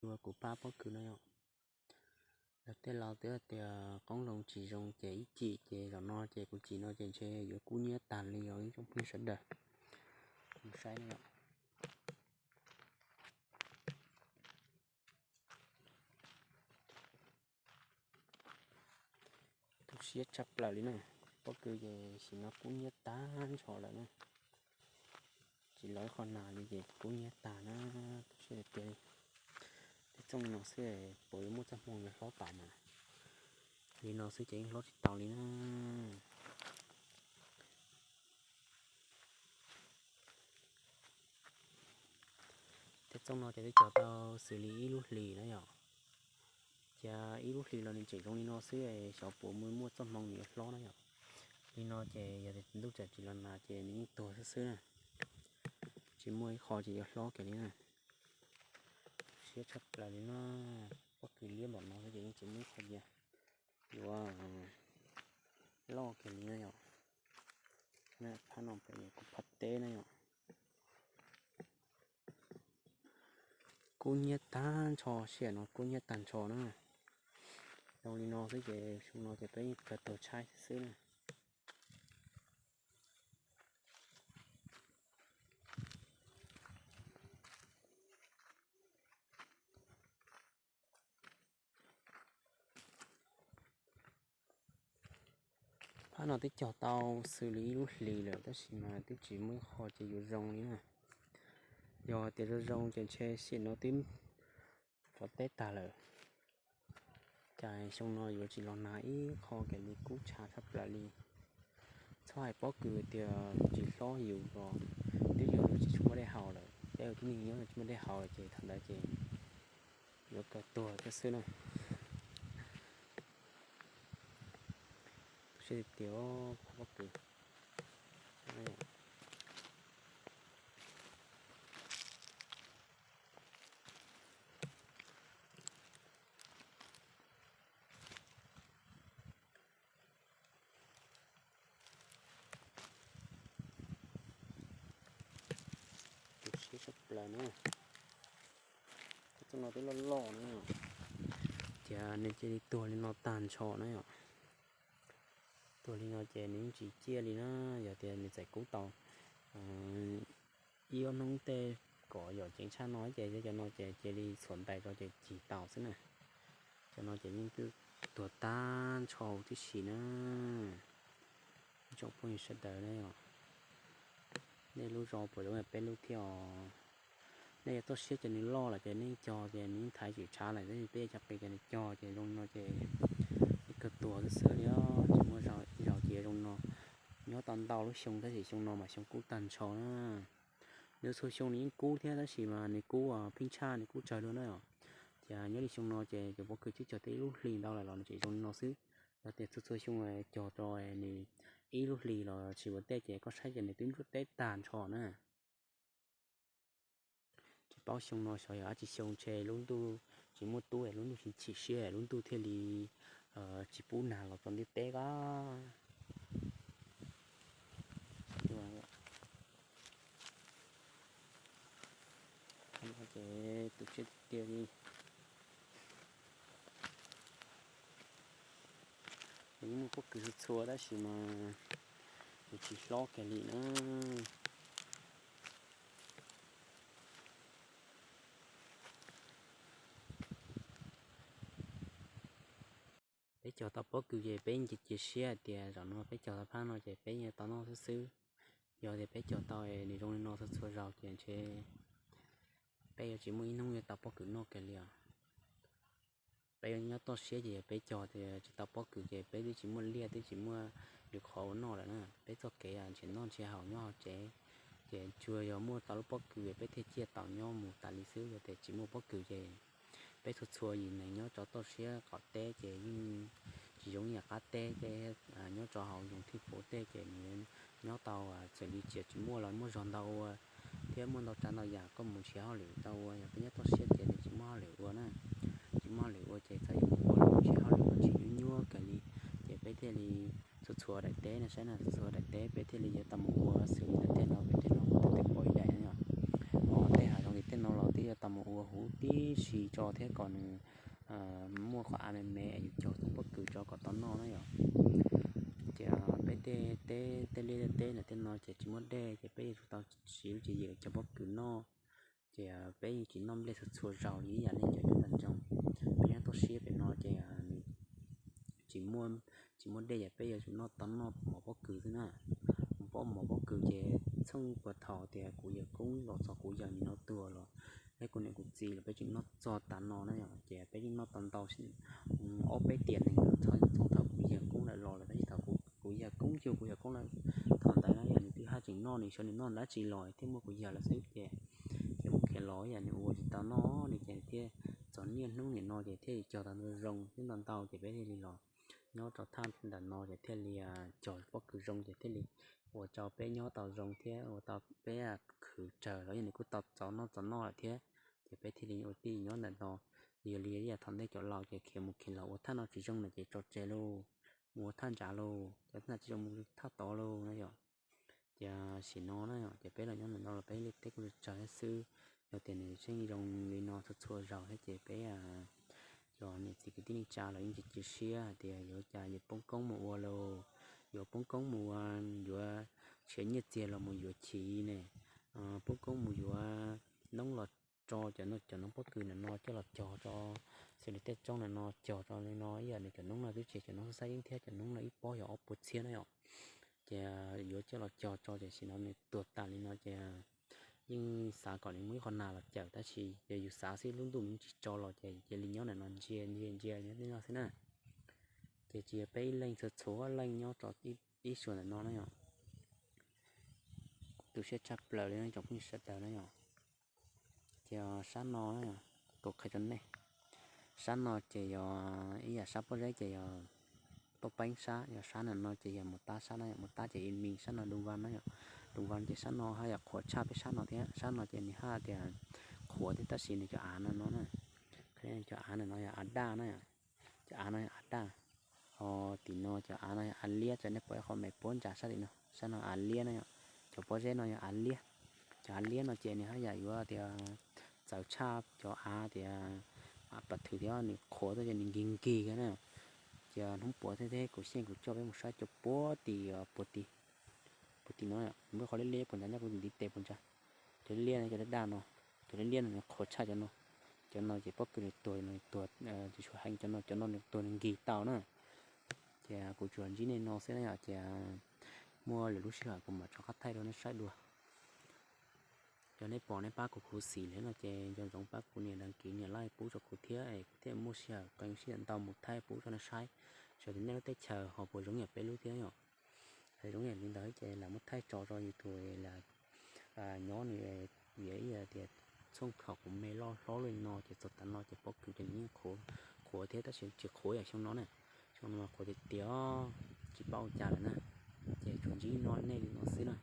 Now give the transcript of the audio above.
Ua kuv pab pob kws no yom. Lawv tej laus twb tias qoob loo tsis zoo ces ib cim ces zaum no ces kuv cim no ces ntshe yuav kub hnyiab tag li os ib tsoom phooj ywg sawv daws. Mus saib na yom. Tu siab tshaj plaws li na. Pob kws ces sim no kub hnyiab tag nrho lawm na. Tsis lov ib qho nas li ces kub hnyiab tag na. Tu siab tiag tiag li. Tej txooj no xwb puas yuav muaj txoj hmoo yuav hlob tau mas. Li no xwb ces yeej hlob tsis tau li na. Tej txooj no ces twb cog tau xws li ib lub hlis na yom. Ces ib lub hlis los nws tseem zoo li no xwb, xyov puas muaj muaj txoj hmoo nws yuav hlob na yom. Li no ces yog tias ntuj tseem tsis los nag ces nws yeej tuag xwb xwb na. Tsis muaj ib qho ces yuav hlob kiag li na. Siab tshaj plaws li na. Pob kws liab npaum no xwb ces yeej tsis muaj ib qho ces yuav loj kiag li na yom. Phab no kuv phab teb na yom. Kub hnyiab tag nrho, sij hawm no kub hnyiab tag nrho na. Zoo li no xwb ces xyoo no ces peb kawg tuag tshaib xwb na. Phab no twb cog tau xws li ib lub hlis lawm tab sis mas twb tsis muaj ib qho ces yuav zoo li na. Yog tias zoo zoo ces ntshe sij hawm no twb rov teb tag lawm. Cas xyoo no yuav tsis los nag ib qho kiag li, kub tshav tshaj plaws li. Txhob hais pob kws tias tsis hlob yus los twb yog yuav tsis tshua muaj dej haus lawm, peb ua tib neeg nyob tsis muaj dej haus lawm ces thaum ntawd ces yuav kawg tuag thiab xwb na. Sib tias pob kws Tu siab tshaj plaws na. Txoj no twb loj loj na. Ces nws cia li tuag li no tag nrho na yom. Tuag li no ces nws yeej tsis ciaj li na. Yog tias nws txawm kub tau ib ob hnub tej kom yom ceev tshaj no ces cov no ces cia li txhuam ntais rau ces cig tau xwb na. Cov no ces yeej tuag tag nrho tib si na. Ib tsoom phooj ywg sawv daws na yom, nej lub zos puas zoo li peb lub thiab os? Nej yuav txoj siab ces nws loj lawm ces nej cog ces nws yeej thaiv tsis tshav lawm, tab sis peb cov qis ces nws cog ces zoo li no ces yeej kawg tuag xwb xwb li os. Tsis muaj ib zaug ces zoo li no, nyob tau ntau lub xyoo tab sis xyoo no mas xyoo kub tag nrho na. Nws txhua xyoo nws yeej kub thiab tab sis mas nws kub pheej tshaj, nws kub tsawg dua na. Ces nyob li xyoo no ces cov pob kws twb cog tau ib lub hlis ntau lawm los nws tseem zoo li no xwb. Yog tias txhua txhua xyoo cog rau nws ib lub hlis los tsis ua tej ces koj saib ces nws twb ntsuab teb tag nrho na. Tsis paub xyoo no xyov yog dab tsi xyoo ntshe lub ntuj tsis muaj tub, lub ntuj tsis chim siab, lub ntuj thiaj li tsis pub nag los txog ntiaj teb ko. Ces tu siab tiag tiag li. Yeej muaj pob kws txhua txhua tab sis mas nws tsis hlob kiag li na. Peb cog tau pob kws ces peb cia cia siab hais tias zaum no peb cog tau phab no ces peb yeej tau noj xwb xwb. Yog tias peb cog tau es nws zoo li no txhua txhua zaus ces ntshe peb yuav tsis muaj ib hnub yuav tau pob kws noj kiag li os. Peb yuav nyob toj siab ces yog peb cog tias tsis tau pob kws ces peb twb tsis muaj liaj twb tsis muaj lwm qhov ua noj lawm na. Peb txoj kev nrhiav noj nrhiav haus nyob hauv tsev, ces tsuas yog muaj tau lub pob kws peb thiaj ciaj tau nyob mus tas li xwb. Yog tias tsis muaj pob kws ces peb txhua txhua yim neeg nyob rau toj siab qaum teb ces yeej tsis zoo ib yam qab teb, nyob rau hauv zoov thib puv tej ces nws nyob tau, txawm li tsis muaj los muaj zog ntau ua thiab muaj ntau tsav ntau yam koj mus nrhiav hauj lwm tau ua. Yog peb nyob toj siab ces nws tsis muaj hauj lwm ua na, tsis muaj hauj lwm ua ces txawm yuav mus ua los nrhiav hauj lwm los tsis nyuaj nyuaj kiag li. Ces peb thiaj li txhua txhua daim teb no saib na, txhua txhua daim teb peb thiaj li yuav tau mus ua xws li tej no, peb tej no tej pom ib daim no, tej hav zoov li tej no los twb yuav tau mus ua. ua huv tib si tso thiab kom nws muaj qhov av me me es yus cog tau pob kws tso kom tau noj na yom. Ces peb tej teb, tej liaj tej teb ntawm tej no ces tsis muaj dej ces peb yuav tsum tau siv lub tswv yim cog pob kws noj. Ces peb yeej tsis noj nplej txhua txhua zaus li ib yam li cov nyob nram nroog. Peb nyob toj siab pem no ces nws tsis muaj, tsis muaj dej ces peb yuav tsum noj tau noj mov pob kws xwb na. Mov pob, mov pob kws ces txheej puag thaum tias kuv yawg koob los txog kuv yawg nim no tuag los, thiab kuv niam kuv txiv los peb tseem noj txog tav no na yom. Ces peb yeej noj tau ntau, ob peb tiam nees txog txog thaum kuv yawg koob lawm los lawm, tab sis thaum kuv yawg koob yug kuv yawg koob lawm thaum ntawd na yom, nws twb haj tseem noj, nws xyov nws noj dab tsi los thiaj muaj kuv yawg lawm xwb ces, ces mus khiav los yam nws ua tsis tau noj li ces thiaj txog niaj hnub nim no ces thiaj li cog tau zoo thiab ntau ntau ces peb thiaj li los nyob rau thaj ntawm no ces thiaj li cog pob kws zoo ces thiaj li ua rau peb nyob tau zoo thiab ua tau peb khwv tsawg los yog nws kuj tau txaus noj txaus noj lawm thiab. Ces peb thiaj li ua tij nyob ntawm no. Yog li yam thaum ntej cov laus ces khiav mus khiav los ua thaj no tsis zoo no ces tso tseg lauj, mus ua thaj ntsa lauj, cov thaj tsis zoo mus thaj tod lauj na yom. Ces sim no na yom, ces peb los nyob ntawm no los peb liaj teb kuj tsawg thiab xwb. Yog tias nws tseem zoo li no txhua txhua zaus thiab ces peb cov niam txiv kwv tij neej tsa los yeej tsis cia siab hais tias yuav cas yuav poob koob mus ua lauj, yuav poob koob mus ua, yuav tshiav nyiaj txiag los mus yuav chiv ne, poob koob mus yuav noob los tso cov, cov noob pob kws ntawm no coj los cog tso, xws li tej roob ntawm no cog tso li no ib yam li cov noob no twb tsis cov noob xab yeeb thiab, cov noob no ib pob yog ob puas txhiab na yom. Ces yuav coj los cog tso ces sim no nws tuag tas li no ces yeej xav kom nws muaj ib qho nas los cawm tab sis yog yus xav xwb lub ntuj nws tsis tso los ces cia li nyob ntawm no ntsia ntsia ntsia nyob tej no xwb na. Ces tsis yog peb ib leeg, txhua txhua leej nyob rau ib suas ntawm no na yom. Tu siab tshaj plaws li no ib tsoom phooj ywg sawv daws na yom. Ces sab no na, kuv qhia rau nej, sab no ces yog ib yam sab pob zeb ces yog Paj Peeb sab, yog sab ntawm no ces yog Mus Tab sab na, Mus Tab ces ib me sab no Doo Vaj na yom. Doo Vaj ces sab no haj yam qhuav tshaj peb sab no thiab, sab no ces nws haj tias qhuav thiab tab sis nws cov av no no na, cov av ntawm no yog av daj na, cov av no yog av daj. Ho tim no cov av no yog av liab, ces nej pom ib qho me puab ntsa sab tim no, sab no av liab na yom. Cov pob zeb no yog av liab, cov av liab no ces nws haj yam yuav tias txawv tshaj cov av tias pas thwm thiab, nws qhuav tuaj ces nws nkig nkig na. Ces hnub puav thiab kuv xyeej kuv coj peb mus saib cov puag tim, puag tim, puag tim no, muaj qhov liab liab puag nrad nyob kuv ntiv tes puag nrad. Cov liab no, cov daj daj no, cov liab liab no nws qhuav tshaj cov no. Cov no ces pob kws nws tuag, nws tuag tsis tshua heev, cov no, cov no nws tuag nws nkig tau na. Ces kuv tsuas ntsib nej no xwb na yom, ces muaj lwm lub sij hawm kuv mam rov qab thaij rau nej saib dua. Yog nej pom nej pab kuv khuv xim li no ces nco ntsoov pab kuv nias đăng ký, nias like pub rau kuv thiab es kuv thiaj muaj sij hawm qee sij hawm ntau mus thaij pub rau nej saib, txawm tias nej lub teb chaws ho puas zoo yam peb lub thiab yom. Yog zoo yam li ntawd ces lam muab thaij tso rau YouTube lam nyob nws, vim ib yam tias txhooj khaum kuv me loj hlob li no ces txog tav no ces pob kws ces nws yeej qhuav thiab tab sis tsis qhuav yam xyoo no na. Xyoo no mas qhuav tiag tiag, tsis paub ua cas lawm na. Ces tsuas ntsib no nej li no xwb na.